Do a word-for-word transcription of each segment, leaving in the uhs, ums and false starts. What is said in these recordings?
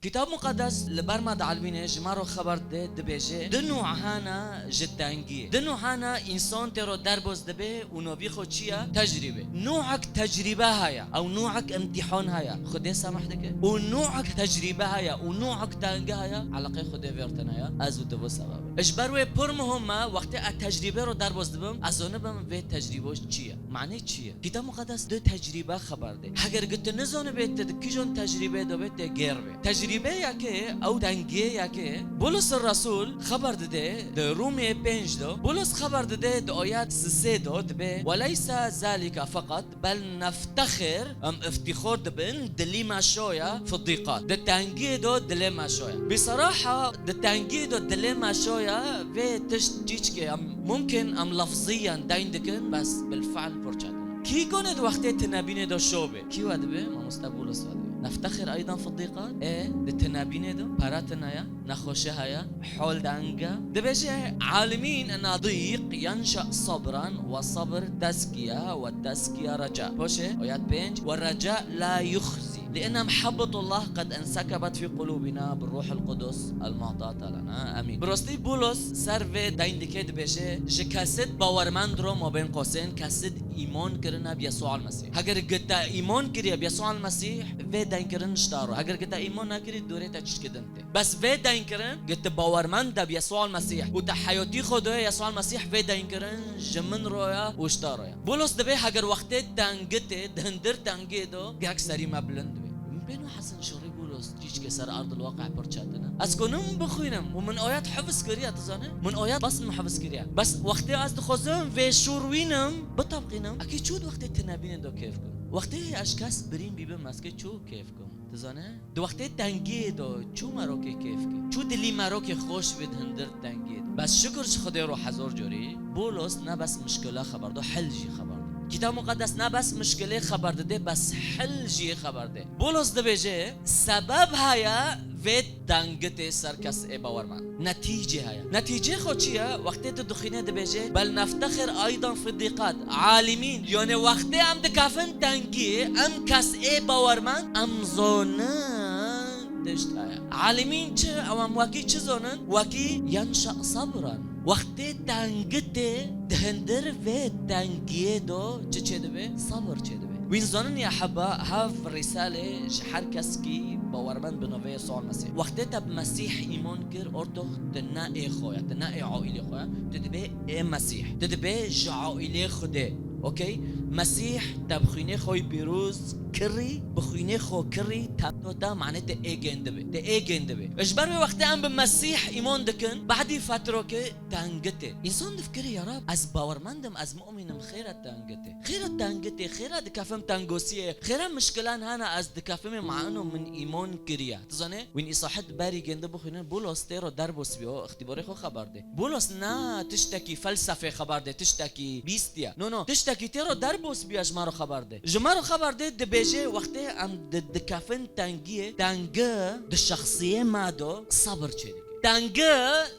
Kitab Muqeddes li ber me dielmîne, ji me re xeber dide, dibêje, du nû hene ji tengiyê. Du nû hene însan tê re derbas dibe û navê xwe çi ye? Tecrîbe. Nûek tecrîbe heye, ew nûek îmtîhan heye, Xwedê semeh dike. Û nûek tecrîbe heye û nûek tengî heye, eleqeyê Xwedê vê re tune ye, ez û tu vê sebeb e. Ji ber wê pir muhim e, wextê ez tecrîbe re derbas dibim, ez zanibim vê tecrîbe çi ye. Manê çi ye? Kitab Muqeddes du tecrîbe xeber dide. Heger gi tu nizanibê tu di kîjan tecrîbeyê de bê, tê gêr bê. Tecrîbe yekê, ew tengiyê yekê, Bulus Resûl xeber dide di Rûmê pênc de, Bulus xeber dide di ayet sisê de, dibê, "Weleyse zalike feqet, bel neftexir", em îftîxar dibin, dilî me şoye, fidîqat. Di tengiyê de dilê me şoye. Biseraha, di tengiyê de dilê me şoye, vê tişt çîçkê em, mumkin em lafziyen deyn dikin, bes bilfe'l pir çetin. Kî konê di wextê tinebînê de şo bê? Kî we dibe? Mamoste Bulus we dibe. Neftexir eydan fidîqat? E, di tinebînê de pere tune ye, nexweşi heye, hol deng e. Dibêje, "Alimîn ena dîq yenşe sabran ve sabr tezkiye ve tezkiye reca." Poşê, ayet pênc, "Ve reca la yuxzi. Li ena mehabbetullah qed ensekebet fî qulubina bi ruhil qudus el-mu'tata lena. Amîn." Bi rastî Bulus ser vê deyn dike, dibêje, "Ji kesê bawermend re mabên qosên kesê îman kirine bi Yesû el-Mesîh." Heger gi te îman kiriye bi Yesû el-Mesîh, vê deyn kirin ji te re. Heger gi te îman nekirî, dûrê te çişkidin tê. Bes vê deyn kirin, gi tu bawermend de bi Yesû el-Mesîh û te heyatî xwe daye Yesû el-Mesîh, vê deyn kirin ji min re ye û ji te re ye. Bulus dibê heger wextê tengî tê, di hindir tengiyê de, gerek serî me bilind be. Min pê nahezin şerî Bulus, çîçkê ser erdil waqe pir çetin e. Ez ku nim bixwînim û min ayet hifz kiriye, tu zanî? Min ayet bes min hifz kiriye. Bes wextê ez dixwazim vê şûr wînim, biteqînim, ekî çû di wextê tinebînê de kêf kim. Wextê ez ji kes birîn bîbim, ez kê çû kêf kim. Tu zanî? Di wextê tengiyê de çû merokê kêf kê. Çû dilî merokê xweş bê di hindir tengiyê de. Bes şikir ji Xwedê re hezar carî, Bulus ne bes mişkile xeber da, hel jî xeber da. Kitab Muqeddes ne bes mişkilê xeber dide, bes hel jî xeber de. Bulus dibêje, sebeb heye vê tengitê ser kes ê bawermend. Netîce heye. Netîcê xwe çi ye? Wextê tu dixwîne dibêje, "Bel neftexir aydan fidîqat, alimîn." Yanê wextê em dikefin tengî, em kes ê bawermend, em zonin tişt heye. Alimîn çi? Ew em wekî çi zonin? Wekî yenşe sabran. Wextê tengitê di hindir vê tengiyê do çi çêdibe? Sabir çêdibe. Wîn zanin ya heba, hev rîsalê ji her keskî bawermend bi navê Yesû Mesîh. Wextê te bi Mesîh îman kir, ortox tu ne ê xwe ye, tu ne ê aîlê xwe ye, tu dibê ê Mesîh. Tu dibê ji aîlê Xwedê. Okey? Mesîh te bi xwînê xwe yî pîroz kirî, bi xwînê xwe kirî, te, te, manê te ê gêndibê. Te ê gêndibê. Ji ber wê wextê em bi Mesîh îman dikin, badî fetrokê tengitê. Însan difikirê, ya Rab, ez bawermend im, ez mu'min im, xêra tengitê. Xêra tengitê, xêra dikefim tengosiyê, xêra mişkilan hene ez dikefimê, ma eno min îman kiriye. Tu zanê, wîn îsahit berî gêndi bixwînin, Bulos tê ro derbos biyo, îxtîbarê xwe xeber dê. Bulos na tiştekî felsefê xeber dê, tiştekî bîstiye. No, no, tiştekî tê ro derbos biya ji me ro xeber dê. Ji me ro xeber dê, dibêje, wextê em di-, dikefin tengiyê, tengi di şexsiyê me do sebir çêdike. Tengi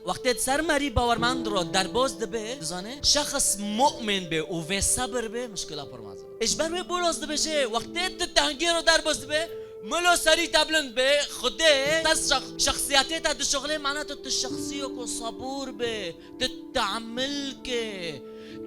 wextê di ser merî bawermend ro derbos dibe, dizane, şexs mu'min be û vê sebir be, mişkila pir mezin. Ji ber wê Bulos dibêje, wextê tu tengiyê ro derbos dibe, milo serî te bilind be, Xwedê ser şex-, şexsiyetê te dişuxilê, mana tu, tu şexsiyeko sabûr be, tu tehmil ke,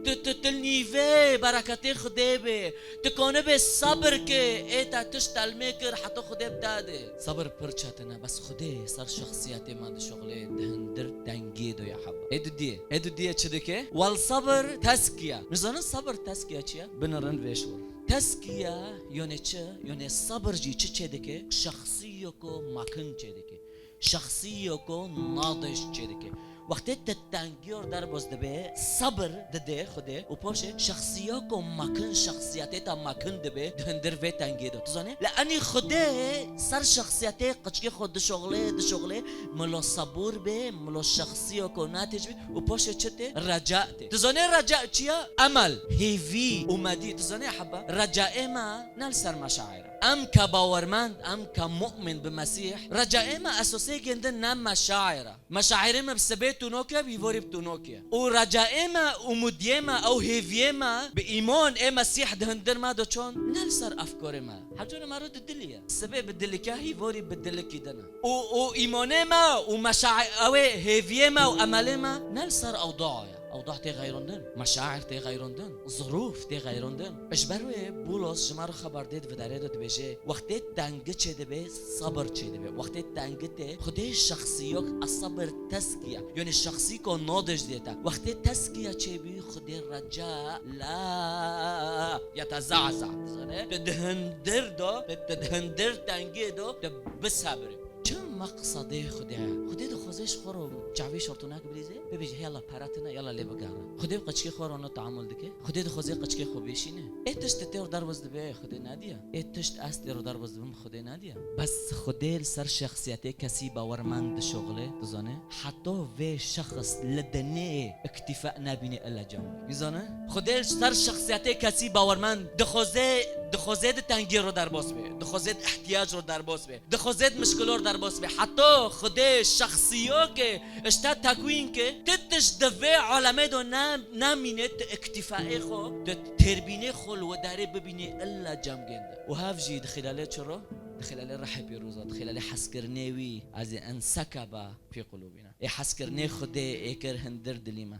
tu, tu, tu nîvê bereketê Xwedê be, tu konibe sebir ke, ê te tişt telmê kir, heta Xwedê bi te de. Sebir pir çetin e, bes Xwedê ser şexsiyetê me dişuxilê, di hindir tengiyê de ya heba. Ê dudiyê, ê dudiyê çi dike? Wel sebir tezkiye. Nizanin sebir tezkiye çi ye? Binirin vê şor. Tezkiye yone çi? Yone sebir jî çi çêdike? Şexsiyeko mekin çêdike. Şexsiyeko nadij çêdike. Wextê te tengiyor derbas dibe, sebir dide Xwedê û paşê şexsiyeko mekin, şexsiyetê te mekin dibe di hindir vê tengiyê de. Tu zanî? Li enî Xwedê ser şexsiyetê qiçkê xwe dişoxlê, dişoxlê, milo sebûr be, milo şexsiyeko netij be û paşê çi tê? Reca tê. Tu zanî reca çi ye? Emel, hêvî, umedî. Tu zanî heba? Recaê me ne li ser meşaîr e. Em ke bawermend, em ke mu'min bi Mesîh, recayê me esosê gêndin ne meşaîr e. Meşaîrê me bi sibê tûnok e, bi hîvorî bi tûnok e. Û recayê me, umudiyê me, ew hêviyê me bi îmon ê Mesîh di hundir me de çon, ne li ser efkorê me. Her cara me re di dilî ye. Sibê bi dilike, hîvorî bi dilikî din e. Û, û îmonê me û meşa-, ew ê hêviyê me û emelê me ne li ser ewda ye. Ewda tê xeyrandin, meşaîr tê xeyrandin, zirûf tê xeyrandin. Ji ber wê Bûlos ji me re xeber dê di vidarê de dibêje, wextê tengî çêdibe, sebir çêdibe. Wextê tengî tê, Xwedê şexsiyok esebir teskiye. Yanî şexsîko nadij dê te. Wextê teskiye çêbî, Xwedê reca la yetezahzah. Dizane, tu di hundir de, tu di hundir tengî de, tu bisebirî. Çi meqsedê Xwedê? Xwedê dixwaze ji xwe re çavê şortonak bilîze, bibêje, "Hey Allah, pere tune, yala lê bigere." Xwedê bi qeçkê xwe re ne teamul dike? Xwedê dixwaze qeçkê xwe bêşîne? Ê tişt tê derbas dibe, Xwedê nediye? Ê tişt ez tê derbas dibim, Xwedê nediye? Bes Xwedê li ser şexsiyetê kesî bawermend dişoxile, dizane? Heta vê şexs li dinê îktîfa nebîne illa cem. Nizane? Xwedê li ser şexsiyetê kesî bawermend dixwaze, dixwaze di tengî re derbas be, dixwaze di ihtiyac re derbas be. Dixwaze di mişkilo re derbas be. Heta Xwedê şexsiyokê ji te tekwîn ke, ti tişt di vê alemê de ne-, nemîne, ti îktîfaê xwe, ti têrbînê xwe li wedarê bibînî illa cem gênde. Û hev jî di xîlalê çi ro? Di xîlalê rehê pîroza, di xîlalê hezkirinê wî, ez ê en sekebe pê qulûbîne. Ê hezkirinê Xwedê ê kir hundir dilî me.